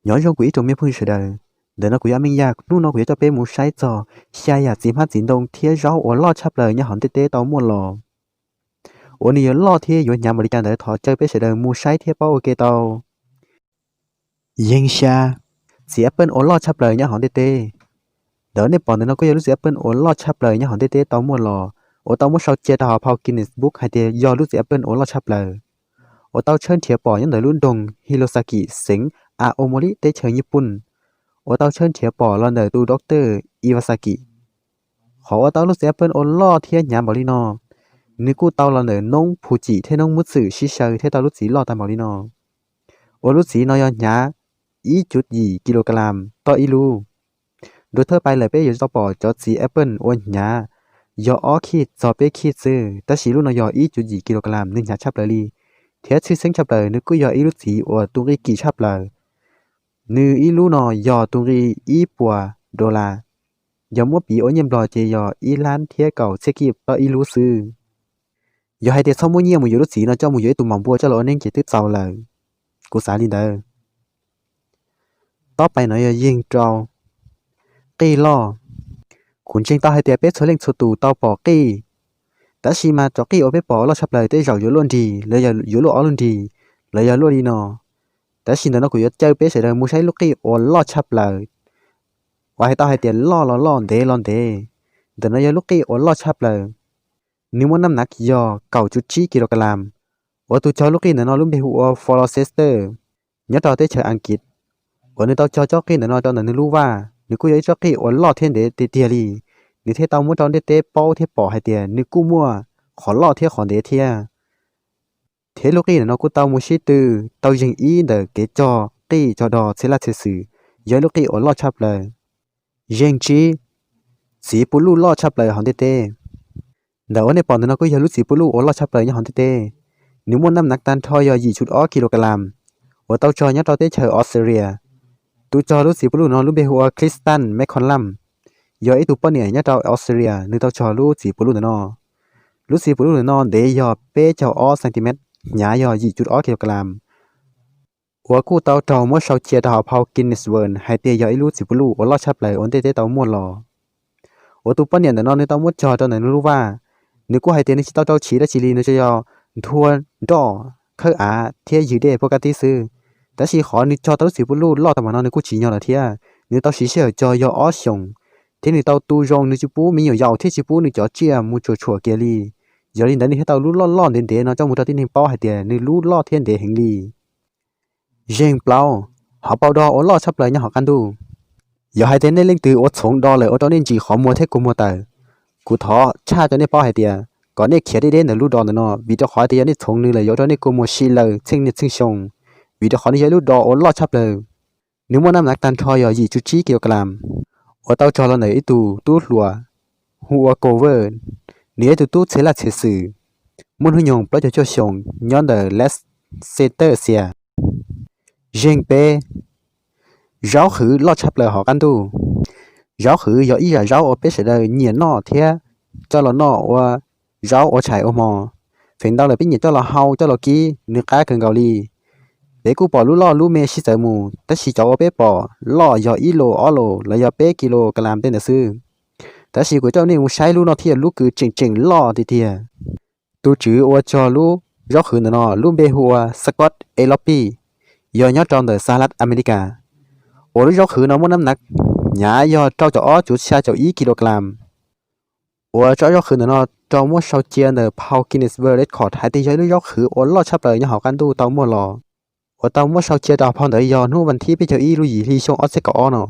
Nyob zoo kuv ib tsoom me phooj ywg sawv daws, ntawm no kuv yog Meej Yaj, hnub no kuv yuav coj peb mus saib txog xya yam txiv hmab txiv ntoo thiab zaub uas loj tshaj plaws nyob hauv ntiaj teb tau muaj los. Uas nws yuav loj thiab yuav hnyav npaum li cas ntawd thov caw peb sawv daws mus saib thiab paub ua ke tau. Yeej xya, txiv apple uas loj tshaj plaws nyob hauv ntiaj teb. Ntawm nej pom ntawm no kuj yog lub txiv apple uas loj tshaj plaws nyob hauv ntiaj teb tau muaj los, uas tau muab sau cia rau hauv phau Guinness Book hais tias yog lub txiv apple uas loj tshaj plaws, uas tau tshawb nrhiav pom nyob ntawm lub nroog Hirosaki, xeev Aomori, teb chaws Nyij Pooj, uas tau tshawb nrhiav pom los ntawm tus doctor Iwasaki. Qhov uas tau lub txiv apple uas loj thiab hnyav npaum li no, nws kuj tau los ntawm noob Fuji thiab noob Mutsu sib xyaw thiaj tau lub txiv loj tag npaum li no. Uas lub txiv no yog hnyav ib cuv yim kilogram toj ib lub. Dua thawj pai lawm peb yuav tau pom cov txiv apple uas hnyav yog ob khij txog peb khij xwb, tab sis lub no yog ib cuv yim kilogram, nws hnyav tshaj plaws li. Thiab tshwj xeeb tshaj plaws nws kuj yog ib lub txiv uas tus nqi kim tshaj plaws. Nws ib lub no yog tus nqi ib puas dollar, yog muab piv ua nyiaj Nplog ces yog ib lab thiab kaum txhiab kib toj ib lub xwb. Yog hais tias txhob muab nyiaj mus yuav lub txiv no coj mus yuav ib tug maum npua coj los ua neeb ces twb txaus lawm. Kuv xav li ntawd. Tob pais no yog yeej rau qij loj. Kuv ntseeg tau hais tias peb txhua leej txhua tus tau pom qij, tab sis mas cov qij uas peb pom loj tshaj plaws tej zaum yuav luaj nrig, los yog yuav luaj ob lub nrig, los yog luaj li no. Tab sis ntawm no kuv yuav caw peb sawv daws mus saib lub qij uas loj tshaj plaws, uas hais tau hais tias loj los loj, ntev los ntev. Ntawm no yog lub qij uas loj tshaj plaws, nws muaj naj nav yog kaum cuv tsib kilogram, uas tus cog lub qij ntawm no lub npe hu ua Florcester, nyob rau teb chaws Askiv, uas nws tau cog tsob qij ntawm no rau ntawm nws lub vaj. Nws kuj yog ib tsob qij uas loj thiab ntev tiag tiag li. Nws thiaj tau muab rau ntiaj teb paub thiab pom hais tias nws kuj muaj qhov loj thiab qhov ntev thiab. Thiab lub qij ntawm no kuj tau mus sib tw tau yeeg ib ntawm kev cog qij cog dos txhiab laj txhiab xwm, yog ib lub qij uas loj tshaj plaws. Yeej tsib, txiv puv luj loj tshaj plaws hauv ntiaj teb. Ntawm uas nej pom ntawm no kuj yog lub txiv puv luj uas loj tshaj plaws nyob hauv ntiaj teb. Nws muaj naj nav tag nrho yog yim cuv ob kilogram, uas tau cog nyob rau teb chaws Australia. Tus cog lub txiv puv luj no lub npe hu ua Kristan McCollum, yog ib tug poj niam nyob rau Australia nws tau cog lub txiv puv luj ntawm no. Lub txiv puv luj ntawm no ntev yog peb caug ob centimeter, hnyav yog yim cuv ob kilogram, uas kuj tau raug muab sau cia rau hauv phau Guinness World hais tias yog ib lub txiv puv luj uas loj tshaj plaws uas ntiaj teb tau muaj los. Uas tus poj niam ntawm no nws tau muab cog rau ntawm nws lub vaj. Nws kuj hais tias nws tsis tau rau chiv dab tsi li, nws tsuas yog nthua nroj, khawb av thiab ywg dej puag kab tib xwb. Tab sis qhov nws cog tau lub txiv puv luj loj tau mas no nws kuj tsim nyog lawm thiab. Nws tau siv sij hawm cog yog ob xyoos, thiab nws tau tu zoo, nws tsis pub me nyuam yaus thiab tsis pub nws cov tsiaj mus tsuam tshuam kiag li. Yog li ntawd nws thiaj tau lub loj loj ntev ntev no coj mus rau tib neeg paub hais tias nws lub loj thiab ntev heev li. Yeej plaub, hauv paus do uas loj tshaj plaws nyob hauv qab ntuj. Yog hais tias nej leej twg ua txhoov do lawm ua rau nej ntsim qhov muag thiab kua muag tawm, kuv thov tshaj rau nej paub hais tias kom nej khiav deb deb ntawm lub do ntawm no, vim rau qhov tias yog nej txhoov nws lawm yuav ua rau nej kua muag si lawm txheej niaj txheej xyoo, vim rau qhov nws yog ib lub do uas loj tshaj plaws. Nws muaj naj nav tag nrho yog yim cuv tsib kilogram, uas tau cog los ntawm ib tug tub hluas hu ua Kover. Nws yog ib tug tub txhiv laj txhiv xwm, muaj hnub nyoog plaub caug cuaj xyoos, nyob ntawm Leicester xias. Yeej peb, zaub qhwv loj tshaj plaws hauv qab ntuj. Zaub qhwv yog ib yam zaub uas peb sawv daws nyiam noj thiab coj los noj ua zaub ua tshais ua hmo. Feem ntau lawm peb nyiam coj los hau coj los kib, nws qab kawg nkaus li. Peb kuj pom lub loj lub me sib txawv mus, tab sis cov uas peb pom loj yog ib los ob los los yog peb kilogram tej ntawd xwb. Tab sis kuv coj nej mus saib lub no thiaj yog lub kws tseem tseem loj tiag tiag. Tus tswv uas cog lub zaub qhwv ntawm no lub npe hu ua Scott Elopy, yog nyob rau ntawm Sahlas Amelikas, uas lub zaub qhwv no muaj naj nav hnyav yog rau caum ob cuv xya caum ib kilogram. Uas tsob zaub qhwv ntawm no raug muab sau cia ntawm phau Guinness World Record hais tias yog ib lub zaub qhwv uas loj tshaj plaws nyob hauv qab ntuj tau muaj los. Uas tau muab sau cia rau phau ntawd yog hnub vas thib peb caug ib lub yim hli xyoo ob txhiab kaum ob no.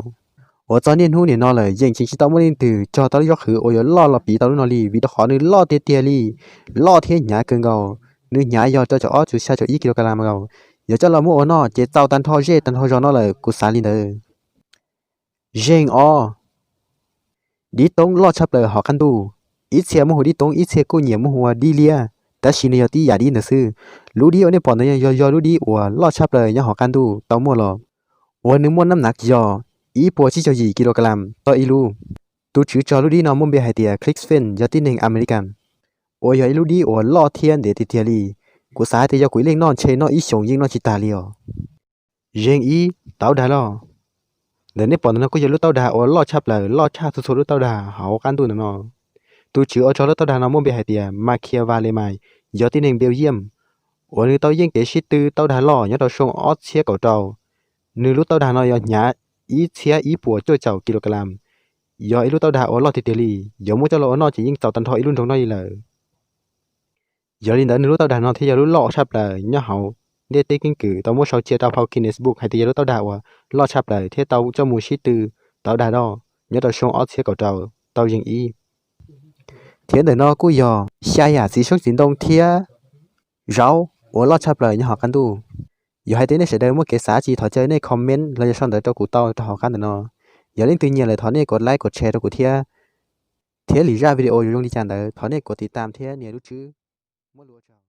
Uas txog niaj hnub nim no lawm yeej tseem tsis tau muaj leej twg cog tau lub zaub qhwv uas yuav loj los piv tau lub no li, vim rau qhov nws loj tiag tiag li, loj thiab hnyav kawg nkaus. Nws hnyav yog rau caum ob cuv xya caum ib kilogram nkaus. Yog coj los muab ua noj ces txaus tag nrho zej tag nrho zos no lawm, kuv xav li ntawd. Yeej ob, dib toob loj tshaj plaws hauv qab ntuj. Ib txhia muaj hu dib toob, ib txhia kuj nyiam muaj hu ua dib liab, tab sis nws yog tib yam dib ntawd xwb. Lub dib uas nej pom ntawd yog, yog lub dib uas loj tshaj plaws nyob hauv qab ntuj tau muaj los, uas nws muaj naj nav yog ib puas tsib caug yim kilogram tau ib lub. Tus tswv cog lub dib no muaj npe hais tias Clickfin, yog tib neeg Amelikas, uas yog ib lub dib uas loj thiab ntev tiag tiag li. Kuv xav hais tias yog kuv ib leeg noj ntshe noj ib xyoos yeej noj tsis tag li os. Zeeg ib, tauv dag loj. Ntawm nej pom ntawm no kuj yog lub tauv dag uas loj tshaj plaws, loj tshaj txhua txhua lub tauv dag hauv qab ntuj ntawm no. Tus tswv uas tso lub tauv dag no muaj npe hais tias Machiavelli, yog tib neeg Belgium, uas nws tau yeej kev sib tw tauv dag loj nyob rau xyoo ob txhiab kaum rau. Nws lub tauv dag no yog hnyav ib txhiab ib puas cuaj caum kilogram, yog ib lub tauv dag uas loj tiag tiag li, yuav muab coj los ua noj ces yeej txaus tag nrho ib lub nroog noj li lawm. Yog li ntawd nws lub tauv dag no thiaj yog lub loj tshaj plaws nyob hauv ntiaj teb keeb kwm tau muab sau cia rau phau Guinness Book hais tias yog lub tauv dag uas loj tshaj plaws thiab tau coj mus sib tw tauv dag loj nyob rau xyoo ob txhiab kaum rau tau zeeg ib. Thiab ntawm no kuj yog xya yam txiv xyoob txiv ntoo thiab zaub uas loj tshaj plaws nyob hauv qab ntuj. Yog hais tias nej sawv daws muaj kev xav tsis thov caw nej comment los yog sau ntawv rau kuv tau rau hauv qab ntawm no. Yog leej twg nyiam lawm thov nej kom like kom share rau kuv thiab. Thiab lwm zaj video yuav zoo li cas ntawd thov nej kom tiv tam thiab nias lub tswb. Muaj lus ua tsaug.